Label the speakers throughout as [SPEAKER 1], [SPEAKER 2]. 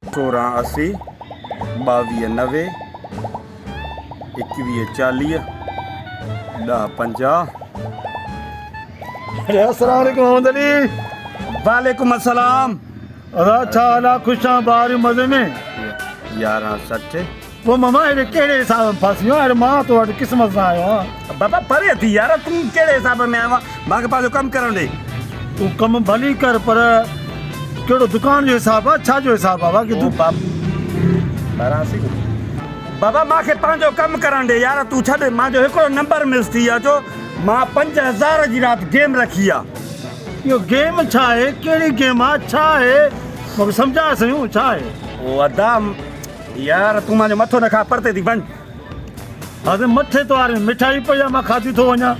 [SPEAKER 1] 16 80، 22 90، 21 40، 10 50.
[SPEAKER 2] السلام عليڪم محمد علي.
[SPEAKER 1] وعليڪم السلام.
[SPEAKER 2] ادا ڇا حال آ خوش آن ٻار مزي ۾.
[SPEAKER 1] 11 60.
[SPEAKER 2] پوء ماما هيڏي ڪهڙي حساب ۾ ڦاسي ويو آهين مان تو وٽ قسمت سان آيو آهيان.
[SPEAKER 1] بابا پري ٿي يار تون ڪهڙي حساب ۾ آيو آهين مان کي پنهنجو ڪم ڪرڻ ڏي.
[SPEAKER 2] تون ڪم ڀلي ڪر پر ڪهڙو دڪان جو حساب آ ڇا جو حساب آ باقي تون.
[SPEAKER 1] بابا مان کي پنهنجو ڪم ڪرڻ ڏي يار تون ڇڏ مان جو هڪڙو نمبر مس ٿي ويو جو مان 5000 جي رات گيم رکي آ.
[SPEAKER 2] اهو گيم ڇا آهي ڪهڙي گيم آ ڇا آهي مون کي سمجهاء سهيون ڇا آهي.
[SPEAKER 1] او ادا يار تون مانجو مٿو نه کاء پرتي ٿي وڃ.
[SPEAKER 2] حاضر مٿي تو واري مٺائي پئي آ مان کاڌي ٿو وڃان.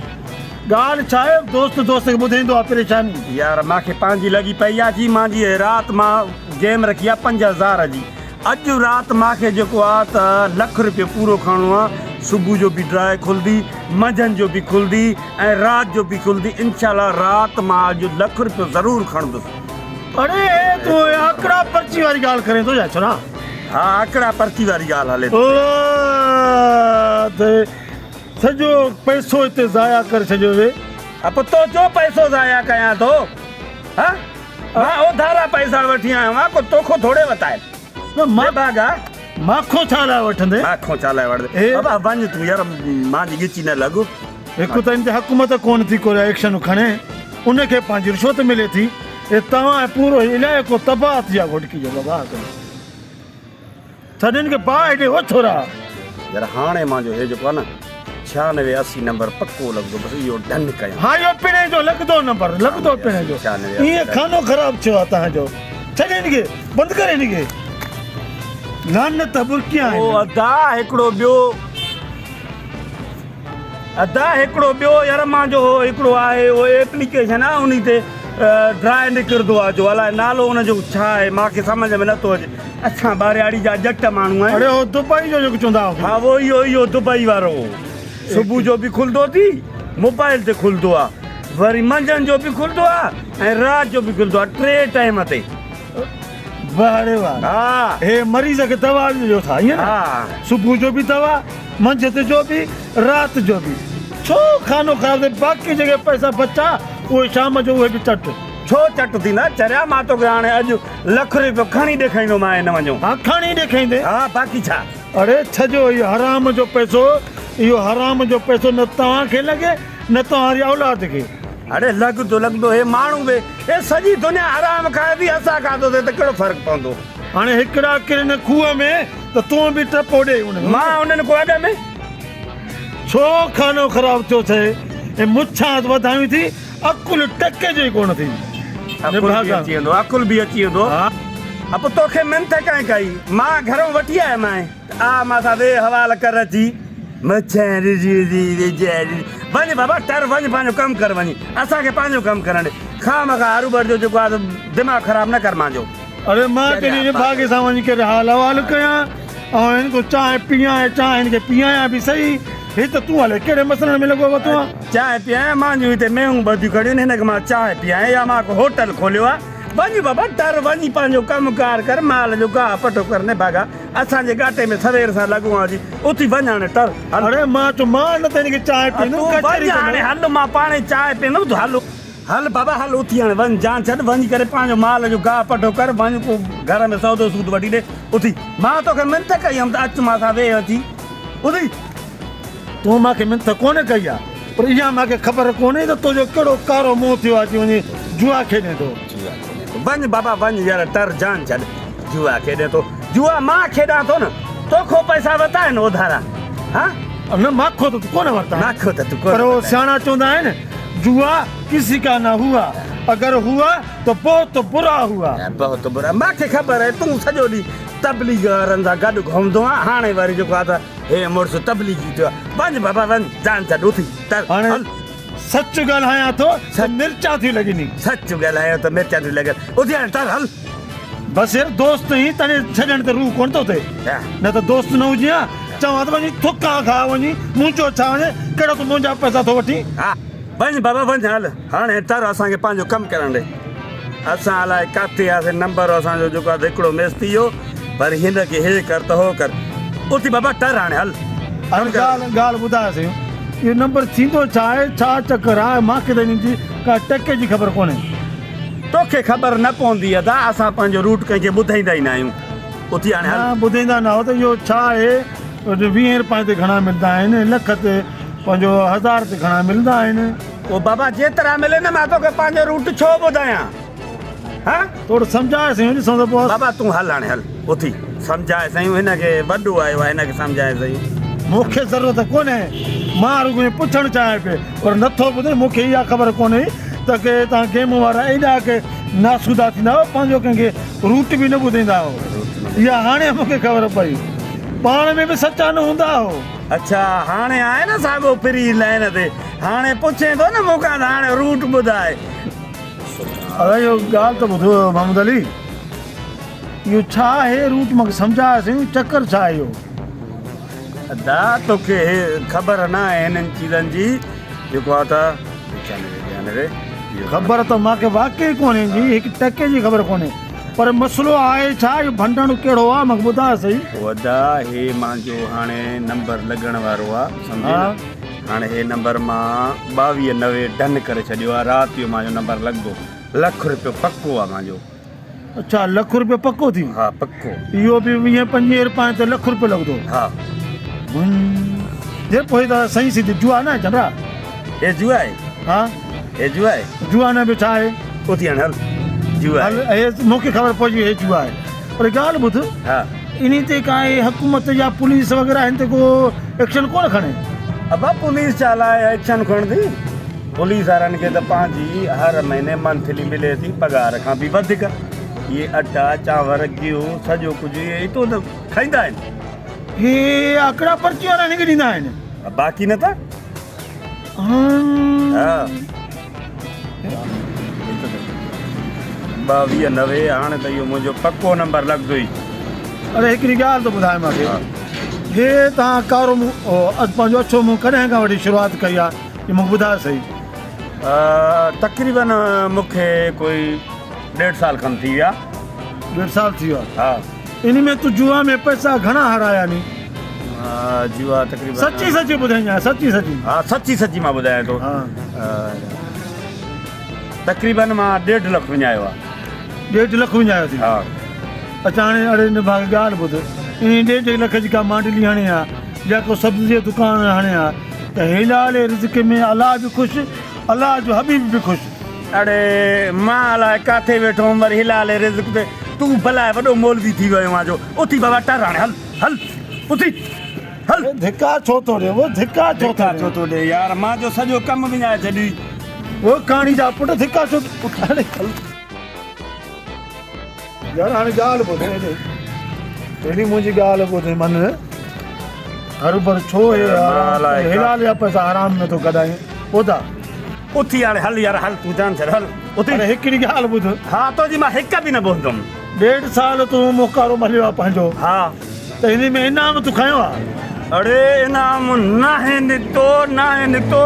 [SPEAKER 2] ڳالهه ڇا آهي دوست دوست کي ٻڌائيندو آ پريشاني.
[SPEAKER 1] يار مانکي پنهنجي لڳي پئي آ جي مانجي رات مان گيم رکي آ 5000 جي اڄ رات مانکي جيڪو آ ته لک روپيو پورو کڻڻو آ صبح جو به ڊراء کلدي منجهند جو به کلدي ۽ رات جو به کلدي انشاء الله رات مان اڄ لک روپيو ضرور کڻندس.
[SPEAKER 2] اڙي هي تون اها آڪڙا پرچي واري ڳالهه ڪرين ٿو يا ڇا؟
[SPEAKER 1] ها آڪڙا پرچي واري ڳالهه هلي ٿي.
[SPEAKER 2] اولاد سڄو پئسو هتي ضايع ڪري ڇڏيو وي.
[SPEAKER 1] ها پوء تو جو پئسو ضايع ڪيان ٿو ها مان اوڌارا پئسا وٺي آيو آهيان ڪو توکو ٿوري ورتا آهن.
[SPEAKER 2] نه مان
[SPEAKER 1] ڀاڳا.
[SPEAKER 2] ماکو ڇا لاء وٺندين؟
[SPEAKER 1] ماکو ڇا لاء وٺندين؟ بابا وڃ تون يار مانجي ڳچي نه لڳ.
[SPEAKER 2] هڪ ته ان تي حڪومت ڪونه ٿي ڪو ايڪشن کڻي ان کي پنهنجي رشوت ملي ٿي اي توهان ۽ پورو هي علائقو تباهه ٿي ويا گهوٽڪي جو بابا ڇڏين کي باهه ڏي او ڇورا.
[SPEAKER 1] يار هاڻي مانجو هي جيڪو آ نه 96 80 نمبر پڪو لڳندو بس اهو ڊن ڪيان.
[SPEAKER 2] ها اهو پڻهين جو لڳندو نمبر لڳندو پڻهين جو ايئن خانو خراب ٿيو آ تهان جو ڇڏ هن کي بند ڪر هن کي لعنت برڪيان
[SPEAKER 1] او ادا هڪڙو ٻيو ادا هڪڙو ٻيو يار مانجو هو هڪڙو آهي اهو ايپليڪيشن آ انهي تي ڊرائي نڪرندو آ جو الائي نالو ان جو ڇا آهي مانکي سمجهه ۾ نٿو اچي اسان ٻهراڙي جا ڄٽ ماڻهو آهيون.
[SPEAKER 2] اڙي هو دبئي جو جيڪو چوندا هئا.
[SPEAKER 1] ها اهو اهو اهو دبئي وارو هو صبح جو به کلندو ٿي موبائل تي کلندو آ وري منجهند جو به کلندو آ ۽ رات جو به کلندو آ ٽي ٽائيم تي.
[SPEAKER 2] واه ڙي واه
[SPEAKER 1] ها
[SPEAKER 2] هي مريض کي دوا به ڏيو ٿا ائين نه
[SPEAKER 1] ها
[SPEAKER 2] صبح جو به دوا منجهند جو به رات جو به ڇو خانو خراب ٿئي باقي جيڪي پئسا بچا اهي شام جو اهي به چٽ.
[SPEAKER 1] ڇو چٽ ٿيندا چريا مان توکي هاڻي اڄ لک روپيو کڻي ڏيکائيندومانء نه وڃو.
[SPEAKER 2] ها کڻي ڏيکائيندين.
[SPEAKER 1] ها باقي ڇا.
[SPEAKER 2] اڙي ڇڏيو اهو حرام جو پئسو اهو حرام جو پئسو نه توهان کي لڳي نه توهان جي اولاد کي.
[SPEAKER 1] اڙي لڳندو لڳندو هي ماڻهو به هي سڄي دنيا حرام کائي ٿي اسان کاڌو ٿي ته ڪهڙو فرق پوندو.
[SPEAKER 2] هاڻي هڪڙا ڪرن کوهه ۾ ته تون به ٽپو ڏي ان ۾.
[SPEAKER 1] مان انهن کان اڳ ۾.
[SPEAKER 2] ڇو خانو خراب ٿيو اٿئي ۽ مڇان وڌايون ٿي عقل ٽڪي جو ئي ڪونه ٿي.
[SPEAKER 1] عقل به اچي ويندو عقل به اچي ويندو. ها پوء توکي منٿ ڪنهن ڪئي؟ مان گهرئون وٺي آيم آهين ته آ مان سان ويهه حوال ڪر اچي. مڇان رضي رضي رضي وڃ بابا ٽر وڃ پنهنجو ڪم ڪر وڃي اسان کي پنهنجو ڪم ڪرڻ ڏي خامخواه هروڀر جو جيڪو آ سو دماغ خراب نه ڪر مانجو.
[SPEAKER 2] اڙي مان ڪنهن نڀاڳي سان وڃي ڪري حال احوال ڪيان ۽ هن کان چانهه پيان ۽ چانهه هن کي پيايان به سهي، هي ته تون الائي ڪهڙي مسئلن ۾ لڳو وتو آن.
[SPEAKER 1] چانهه پيايان، مانجون هتي مينهون ٻڌيون کڙيون آهن، هن کي مان چانهه پيايان يا مان ڪو هوٽل کوليو آ. وڃ بابا ٽر وڃي پنهنجو ڪم ڪار ڪر، مال جو گاهه پٺو ڪر نڀاڳا، اسان جي ڳاٽي ۾ سوير سان لڳو آن جي، اٿي وڃ هاڻي ٽر هل.
[SPEAKER 2] اڙي مان چيو مان نه ته هن کي چانهه پيئندم،
[SPEAKER 1] تون
[SPEAKER 2] ڪچهري
[SPEAKER 1] وڃ هاڻي
[SPEAKER 2] ڪندم.
[SPEAKER 1] هل مان پاڻهي چانهه پيئندم، تون هل. هل بابا هل اٿي هاڻي وڃ جان ڇڏ وڃ ڪري پنهنجو مال جو گاهه پٺو ڪر وڃ ڪو گهر ۾ سودو سود وٺي ڏي اٿي مان توکي منٿ ڪئي هيم ته اچ مان سان ويهه اچي اٿي.
[SPEAKER 2] تون مان کي منٿ ڪونه ڪئي آ پر اها مان کي خبر ڪونهي ته تنهنجو ڪهڙو ڪارو منهن ٿيو آ جي وڃي جوا کيڏين ٿو.
[SPEAKER 1] جوا کيڏين ٿو وڃ بابا وڃ يار ٽر جان ڇڏ جوا کيڏين ٿو جوا مان کيڏان ٿو نه توکو پئسا ورتا آهن اوڌارا ها.
[SPEAKER 2] نه ماکو ته تو ڪونه ورتا آهن
[SPEAKER 1] ماکو ته تو ڪونه
[SPEAKER 2] پر هو
[SPEAKER 1] ورتا آهن.
[SPEAKER 2] سياڻا چوندا آهن جوا ڪسي ڪا نه هئا اگر هئا تو بهت برا هئا.
[SPEAKER 1] بهت برا ماکي خبر آهي تون سڄو ڏينهن تبليغ وارن سان گڏ گهمندو آهين هاڻي وري جيڪو آهي ته هي مڙس تبليغي ٿيو آهي وڃ بابا وڃ جان ڇڏ اٿي ٽر
[SPEAKER 2] هاڻي
[SPEAKER 1] هل.
[SPEAKER 2] سچ ڳالهايان ٿو ته مرچان ٿيون لڳني.
[SPEAKER 1] سچ ڳالهايان ته مرچان ٿيون لڳن اٿي هاڻي ٽر هل.
[SPEAKER 2] بس يار دوست آهين تڏهن ڇڏڻ تي روح ڪونه ٿو ٿئي نه ته دوست نه هجين ها چوان ته وڃي ٿڪان کاء وڃي منهنجو ڇا وڃي ڪهڙو تون منهنجا پئسا ٿو وٺين.
[SPEAKER 1] ها وڃ بابا وڃ هل هاڻي تر اسان کي پنهنجو ڪم ڪرڻ ڏي اسان الائي ڪاٿي هئاسين نمبر اسان جو جيڪو آهي هڪڙو مس ٿي ويو وري هن کي هي ڪر ته هو ڪر. اٿي بابا ٽر هاڻي هل.
[SPEAKER 2] هاڻي ڳالهه ڳالهه ٻڌاء سهي. اهو نمبر ٿيندو ڇا آهي، ڇا چڪر آهي، مان کي ته انهن جي ڪا ٽڪي جي خبر ڪونهي.
[SPEAKER 1] توکي خبر نه پوندي ادا، اسان پنهنجو روٽ ڪنهن کي ٻڌائيندا ئي نه آهيون. اٿي هاڻي هل.
[SPEAKER 2] نه ٻڌائيندا نه آهيو ته اهو ڇا آهي، ويهين رپين تي گهڻا ملندا آهن، لک تي پنهنجو هزار تي گهڻا ملندا آهن.
[SPEAKER 1] او بابا جيترا ملي نه مان توکي پنهنجو روٽ ڇو ٻڌايان. ها؟
[SPEAKER 2] ٿورو سمجهاء سائين ڏسون ته پوء.
[SPEAKER 1] بابا تون هل هاڻي هل اٿي. سمجهاء سائين هن کي وڏو آيو آهي هن کي سمجهاء سائين.
[SPEAKER 2] مون کي ضرورت ڪونهي مان رڳو ائين پڇڻ چاهيان پئي پر نٿو ٻڌين مون کي اها خبر ڪونهي ته ڪي توهان گيم وارا ايڏا ڪي ناسودا ٿيندا آهيو پنهنجو ڪنهن کي روٽ به نه ٻڌيندا آهيو اها هاڻي مون کي خبر پئي پاڻ ۾ به سچا نه هوندا آهيو.
[SPEAKER 1] اڇا هاڻي آهي نه ساڳو فري لائين تي هاڻي پڇين ٿو نه مون کان ته هاڻي روٽ ٻڌاء.
[SPEAKER 2] ادا اهو ڳالهه ته ٻڌ محمد علي اهو ڇا آهي روٽ مونکي سمجهاء سهي چڪر ڇا آهي اهو.
[SPEAKER 1] ادا توکي خبر نه آهي هنن چيزن جي جيڪو آ ته
[SPEAKER 2] خبر ته مانکي واقعي ڪونهي جي هڪ ٽڪي جي خبر ڪونهي پر مسئلو آهي ڇا اهو ڀنڊڻ ڪهڙو آ مونکي ٻڌاء سهي.
[SPEAKER 1] او ادا هي مانجو هاڻي نمبر لڳڻ وارو آ سمجهي نه. هاڻي هي نمبر مان 22 90 ڊن ڪري ڇڏيو آ رات جو مانجو نمبر لڳندو لک روپيو پڪو آ مانجو.
[SPEAKER 2] اڇا لک روپيو پڪو ٿي.
[SPEAKER 1] ها پڪو.
[SPEAKER 2] اهو به ويهين پنجويهين روپين تي لک روپيو لڳندو.
[SPEAKER 1] ها.
[SPEAKER 2] جي پوء ته صحيح سڌي جوا نه آهي جھمرا.
[SPEAKER 1] هي جوا آهي.
[SPEAKER 2] ها.
[SPEAKER 1] هي جوا آهي.
[SPEAKER 2] جوا نه به ڇا آهي.
[SPEAKER 1] اٿي هاڻي هل جوا آهي.
[SPEAKER 2] هل هي مون کي خبر پئجي وئي هي جوا آهي. پر ڳالهه ٻڌ.
[SPEAKER 1] ها.
[SPEAKER 2] انهي تي ڪا هي حڪومت يا پوليس وغيره هن تي ڪو ايڪشن ڪونه کڻي.
[SPEAKER 1] ابا پوليس ڇا لاء ايڪشن کڻندي. پوليس وارن کي ته پنهنجي هر مهيني منٿلي ملي ٿي پگهار کان به وڌيڪ. اهي اٽا، چانور، گيهه سڄو ڪجهه اهي اتو ته کائيندا آهن.
[SPEAKER 2] هي آڪڙا پرچي وارا هن کي ڏيندا آهن.
[SPEAKER 1] باقي نه ته. ها. 22 90 هاڻي ته اهو منهنجو پڪو نمبر لڳندو ئي.
[SPEAKER 2] اڙي هڪڙي ڳالهه ته ٻڌاء مان کي هي توهان ڪارو منهن پنهنجو اڇو منهن ڪڏهن کان وٺي شروعات ڪئي آهي اهو مون کي ٻڌاء سهي.
[SPEAKER 1] تقريبن مون کي ڪوئي ڏيڍ سال کن ٿي ويا.
[SPEAKER 2] ڏيڍ سال ٿي ويا.
[SPEAKER 1] ها.
[SPEAKER 2] ان ۾ تو جوا ۾ پئسا گهڻا هارايا ني؟
[SPEAKER 1] جوا تقريبن.
[SPEAKER 2] سچي سچي ٻڌائجانء سچي سچي.
[SPEAKER 1] ها سچي سچي مان ٻڌايان ٿو.
[SPEAKER 2] ها.
[SPEAKER 1] تقريبن مان ڏيڍ لک وڃايو آ.
[SPEAKER 2] ڏيڍ لک وڃايو اٿئي؟
[SPEAKER 1] ها.
[SPEAKER 2] اڇا هاڻي اڙي نڀاڳ ڳالهه ٻڌ انهي ڏيڍ لک جي ڪا مانڊلي هڻي ها يا ڪو سبزي جو دڪان هڻي ها ته حلال رزق ۾ الله به خوش الله جو حبيب به خوش.
[SPEAKER 1] اڙي مان الائي ڪاٿي ويٺو هوم وري حلال رزق تي تون بلائي وڏو مولوي ٿي ويو آن جو اٿي بابا ٽر هاڻي هل هل اٿي هل.
[SPEAKER 2] ڌڪا ڇو ٿو ڏي او ڌڪا ڇو ٿو
[SPEAKER 1] ڌڪا ڇو ٿو ڏي يار مان جو سڄو ڪم وڃائي ڇڏيئي.
[SPEAKER 2] او ڪاڻي جا پٽ ڌڪا ڇو ٿو اڙي هل. يار هاڻي ڳالهه ٻڌ هيڏي هيڏي منهنجي ڳالهه ٻڌ من هروڀرو ڇو هي حلال جا پئسا حرام ۾ ٿو ڪڍائين ٻڌا.
[SPEAKER 1] اٿي هاڻي هل يار هل تون جان ڇڏ هل اٿي.
[SPEAKER 2] اڙي هڪڙي ڳالهه ٻڌ.
[SPEAKER 1] ها تنهنجي مان هڪ به نه ٻڌندم.
[SPEAKER 2] ڏيڍ سال تون موڪارو مليو آ پنهنجو.
[SPEAKER 1] ها.
[SPEAKER 2] ته انهي ۾ انعام تون کنيو آ.
[SPEAKER 1] اڙي انعام ناهي نڪتو ناهي نڪتو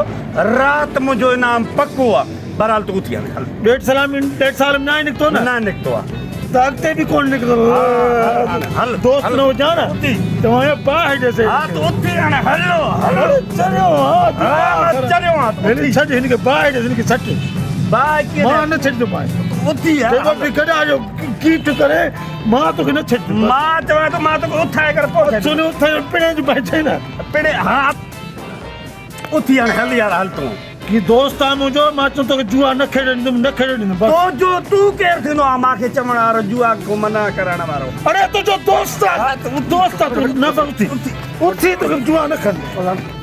[SPEAKER 1] رات منهنجو انعام پڪو آ. بهرحال تون اٿي هاڻي هل.
[SPEAKER 2] ڏيڍ سال ۾ ڏيڍ سال ۾ ناهي نڪتو نه.
[SPEAKER 1] نه نڪتو آ.
[SPEAKER 2] ته اڳتي به ڪونه نڪتو.
[SPEAKER 1] هل
[SPEAKER 2] دوست نه هجان نه
[SPEAKER 1] اٿي
[SPEAKER 2] ته مان باهه ڏسي.
[SPEAKER 1] ها تون اٿي هاڻي هل هل.
[SPEAKER 2] چريو آ
[SPEAKER 1] ها چريو آ.
[SPEAKER 2] هن ڇڏ هن کي باهه ڏس هن کي سٽ.
[SPEAKER 1] باهه ڪيئن
[SPEAKER 2] مان نه ڇڏيندومانء.
[SPEAKER 1] اٿي هل.
[SPEAKER 2] جيڪو به گڏا جو ڪيٽ ڪري مان توکي نه ڇڏيندومانء.
[SPEAKER 1] مان چوان ٿو مان توکي اٿائي ڪري پوء ڇڏيندس.
[SPEAKER 2] ڇو نه اٿائي پڻهين جو باهه چئي نه.
[SPEAKER 1] پڻهين ها اٿي هاڻي هل يار هل تون.
[SPEAKER 2] ڪي دوست آ منهنجو مان چون توکي جوا نه کيڏڻ ڏيندم نه کيڏڻ ڏيندم بس.
[SPEAKER 1] تو جو تون ڪير ٿيندو آ مان کي چوڻ وارو جوا کان منع ڪرڻ وارو.
[SPEAKER 2] اڙي تنهنجو دوست آ دوست آ تون نه بس اٿي اٿي توکي جوا نه کيڏڻ ڏيندم.